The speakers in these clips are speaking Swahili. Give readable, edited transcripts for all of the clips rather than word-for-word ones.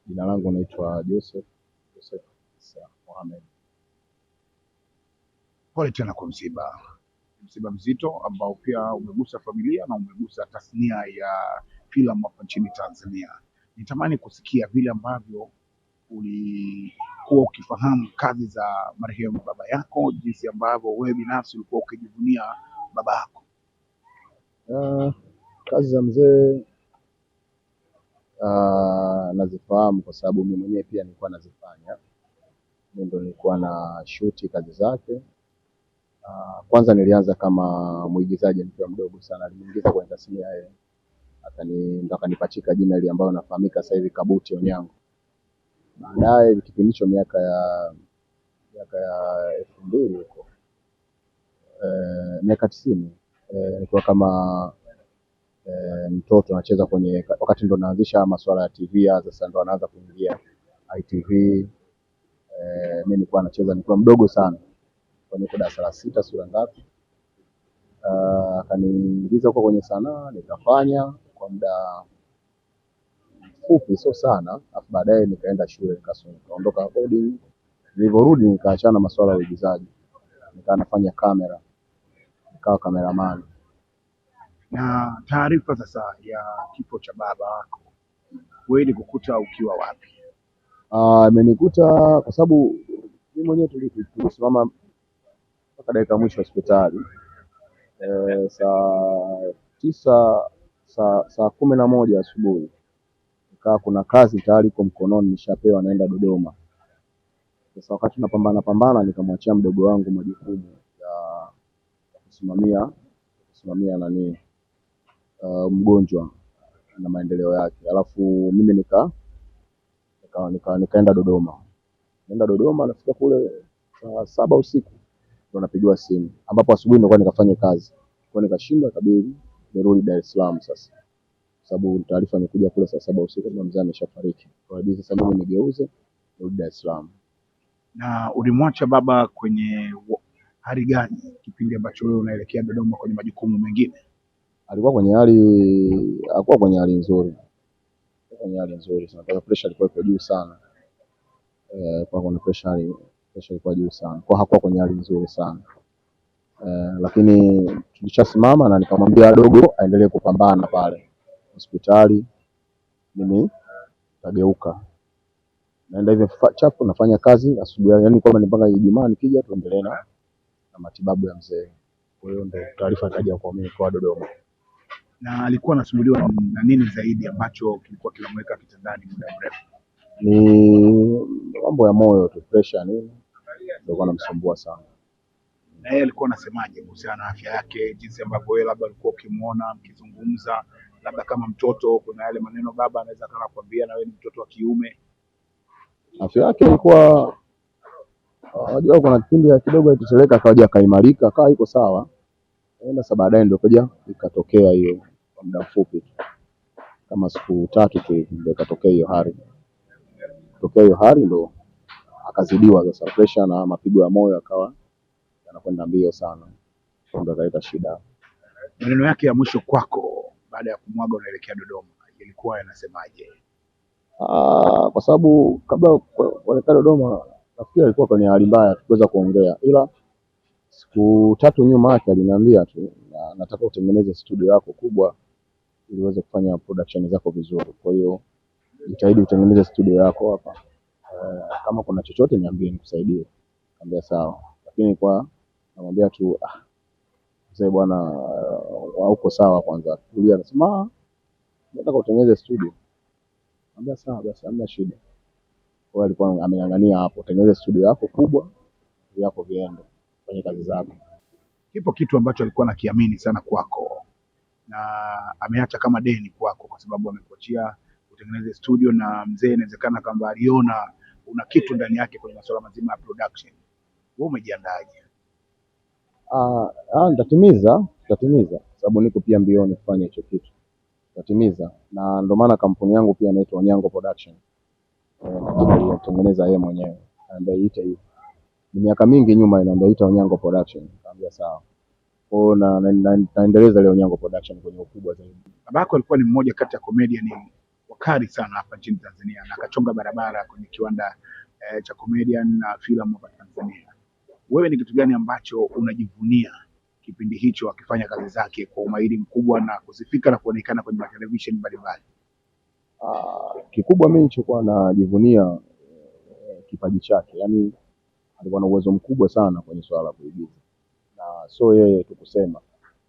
Jina langu naitwa Joseph Joseph Issa Mohamed. Pole tena kwa msiba, msiba mzito ambao pia umegusa familia na umegusa tasnia ya filamu hapa nchini Tanzania. Nitamani kusikia vile ambavyo ulikuwa ukifahamu kazi za marehemu baba yako, jinsi ambavyo wewe binafsi ulikuwa ukijivunia baba yako. Kazi za mzee nazifahamu kwa sababu mimi mwenyewe pia nilikuwa nazifanya. Mimi ndo nilikuwa na shuti kazi zake. Kwanza nilianza kama mwigizaji nikiwa mdogo sana, aliniingiza kwenye tasnia yeye, ndo akanipachika jina ile ambalo nafahamika sasa hivi Kabuti Onyango. Baadaye kipindi hicho miaka ya 2000 huko, miaka 90, nilikuwa kama mtoto nacheza kwenye, wakati ndo naanzisha masuala ya TV, sasa ndo anaanza kuingia ITV. Mimi nilikuwa nacheza nikiwa mdogo sana, kwa niko darasa la 6 sura ngapi. Akaniingiza huko kwenye sanaa nikafanya kwa muda mfupi, sio sana, alafu baadaye nikaenda shule nikasoma, nikaondoka boarding. Nilivyorudi nikaachana masuala ya uigizaji, nikawa nafanya kamera, nikawa cameraman. Na taarifa sasa ya kifo cha baba yako wewe ilikukuta ukiwa wapi? Imenikuta kwa sababu mimi mwenyewe tulisimama mpaka dakika mwisho hospitali. Saa 9, saa 11 asubuhi. Nikawa kuna kazi tayari iko mkononi nishapewa, naenda Dodoma. Sasa wakati tunapambana pambana nikamwachia mdogo wangu majukumu ya kusimamia nani, mgonjwa na maendeleo yake. Alafu mimi nikaenda Dodoma. Nikaenda Dodoma, nafika kule saa 7 usiku ndo napigiwa simu, ambapo asubuhi nilikuwa nikafanye kazi. Kwa nikashindwa, ikabidi nirudi Dar es Salaam sasa. Sababu taarifa imekuja kule saa 7 usiku kwamba mzee ameshafariki. Kwa hiyo sasa mimi nigeuze nirudi Dar es Salaam. Na ulimwacha baba kwenye hali gani kipindi ambacho wewe unaelekea Dodoma kwenye majukumu mengine? Alikuwa kwenye hali, hakuwa kwenye hali nzuri. Alikuwa kwenye hali nzuri sana. Kwa pressure ilikuwa iko juu sana. Kwa kuna pressure, pressure ilikuwa juu sana. Kwa hakuwa kwenye hali nzuri sana. Lakini tulishasimama na nikamwambia dogo aendelee kupambana pale hospitali, mimi nitageuka. Naenda hivi chapu nafanya kazi asubuhi, yani kwamba nipanga Ijumaa nikija tuendelee na matibabu ya mzee. Kwa hiyo ndio taarifa ikaja kwa mimi kwa Dodoma. Na alikuwa anasumbuliwa na nini zaidi ambacho kilikuwa kinamweka kitandani muda mrefu? Ni mambo ya moyo tu, pressure nini ndio ilikuwa inamsumbua sana. Na yeye alikuwa anasemaje kuhusiana na afya yake, jinsi ambavyo wewe labda ulikuwa ukimuona mkizungumza, labda kama mtoto kuna yale maneno baba anaweza kana kuambia na wewe ni mtoto wa kiume? Afya yake ilikuwa, unajua kuna kipindi ya kidogo aliteteleka, akaja akaimarika, akawa yuko sawa. Enda sasa baadaye ndio kaja ikatokea hiyo kwa muda mfupi tu, kama siku 3 tu hivi ndio ikatokea hiyo hali. Kutokea hiyo hali ndio akazidiwa sasa pressure na mapigo ya moyo akawa yanakwenda mbio sana, ndio akaleta shida. Maneno yake ya mwisho kwako baada ya kumwaga unaelekea Dodoma yalikuwa yanasemaje? Kwa sababu kabla kuelekea Dodoma nafikiri alikuwa kwenye hali mbaya tukuweza kuongea, ila siku 3 nyuma yake aliniambia tu nataka utengeneze studio yako kubwa ili uweze kufanya production zako vizuri. Kwa hiyo jitahidi utengeneze studio yako hapa. Kama kuna chochote niambie nikusaidie. Nikamwambia sawa. Lakini kwa namwambia tu mzee bwana, hauko sawa kwanza. Tulia, anasema, nataka utengeneze studio. Nikamwambia sawa basi, hamna shida. Kwa hiyo alikuwa ameng'ang'ania hapo, tengeneze studio yako kubwa, yako viende, fanye kazi zako. Kipo kitu ambacho alikuwa anakiamini sana kwako na ameacha kama deni kwako kwa sababu amekuachia utengeneze studio, na mzee inawezekana kwamba aliona una kitu ndani yake kwenye masuala mazima ya production. Wewe umejiandaaje? Nitatimiza sababu niko pia mbioni kufanya hicho kitu. Nitatimiza, na ndio maana kampuni yangu pia inaitwa Onyango Production. Nilitengeneza yeye mwenyewe. Ananiambia iite hivi. Ni miaka mingi nyuma ananiambia ita Onyango Production. Nikamwambia sawa. Kwa hiyo naendeleza ile Onyango Production kwenye ukubwa zaidi. Babako alikuwa ni mmoja kati ya comedian wakali sana hapa nchini Tanzania na akachonga barabara kwenye kiwanda cha comedian na filamu hapa Tanzania. Wewe ni kitu gani ambacho unajivunia kipindi hicho akifanya kazi zake kwa umahiri mkubwa na kusifika na kuonekana kwenye televisheni mbalimbali? Kikubwa mimi nilichokuwa najivunia kipaji chake, yaani alikuwa na uwezo mkubwa sana kwenye swala la kuigiza, na sio yeye tu kusema,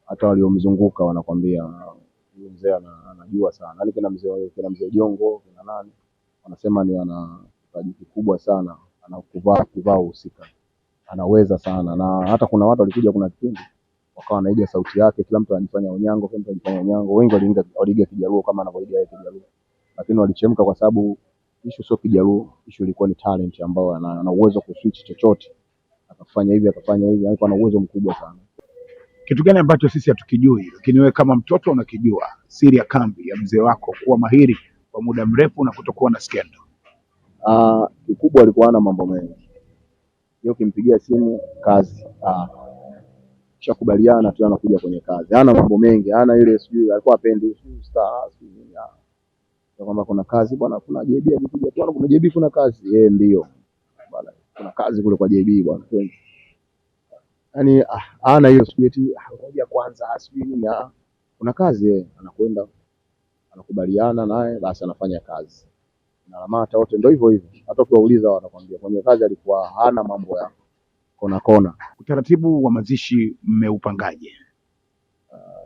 hata waliomzunguka wanakwambia huyu mzee anajua sana. Yaani kina mzee Jongo, kina nani wanasema ni ana kipaji kikubwa sana, ana kuvaa uhusika, anaweza sana. Na hata kuna watu walikuja, kuna kipindi wakawa wanaiga sauti yake, kila mtu anajifanya Onyango, kila mtu anajifanya Onyango. Wengi waliiga Kijaluo kama anavyoiga yeye Kijaluo, lakini walichemka kwa sababu issue sio Kijaluo, issue ilikuwa ni talent ambayo ana uwezo kuswitch chochote, akafanya hivi akafanya hivi, alikuwa na uwezo mkubwa sana. Kitu gani ambacho sisi hatukijui, lakini wewe kama mtoto unakijua, siri ya kambi ya mzee wako kuwa mahiri kwa muda mrefu na kutokuwa na skendo? Kikubwa alikuwa hana mambo mengi, yeye ukimpigia simu kazi, kishakubaliana tu anakuja kwenye kazi, hana mambo mengi, hana ile sijui alikuwa hapendi sijui star sijui nini, kwamba kuna kazi bwana, kuna JB akikuja bwana, kuna JB kuna kazi, yeye ndio bwana, kuna kazi kule kwa JB bwana, twende. Yaani hana hiyo sijui eti ngoja kwanza sijui nini, kuna kazi yeye anakwenda anakubaliana naye basi anafanya kazi. Na Lamata wote ndio hivyo hivyo, hata ukiwauliza watakwambia kwenye kazi alikuwa hana mambo ya kona kona. Utaratibu wa mazishi mmeupangaje?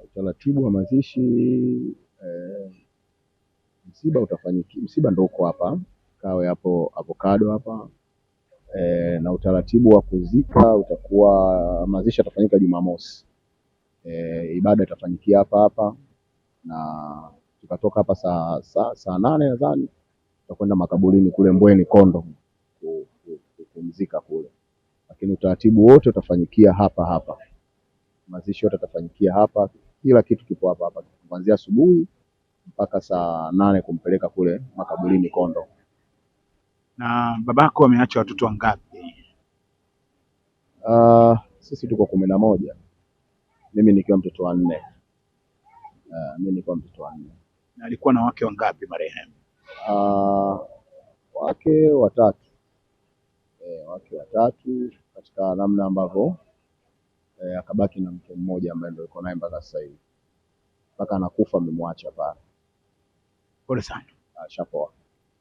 Utaratibu wa mazishi msiba utafanyiki, msiba ndio uko hapa Kawe hapo Avocado hapa na utaratibu wa kuzika utakuwa, mazishi yatafanyika Jumamosi. Ibada itafanyikia hapa hapa na tutatoka hapa saa 8 nadhani, tutakwenda makaburini kule Mbweni Kondo kupumzika kule, lakini utaratibu wote utafanyikia hapa hapa, mazishi yote yatafanyikia hapa, kila kitu kipo hapa hapa kuanzia asubuhi mpaka saa 8 kumpeleka kule makaburini Kondo. Na babako ameacha watoto wangapi? Sisi tuko 11, mimi nikiwa mtoto wa 4. Mimi nikiwa mtoto wa 4. Na alikuwa na wake wangapi marehemu? Wake watatu. Wake watatu katika namna ambavyo akabaki na mke mmoja ambaye ndio yuko naye mpaka sasa hivi. Mpaka anakufa amemwacha pale. Pole sana. Shapoa.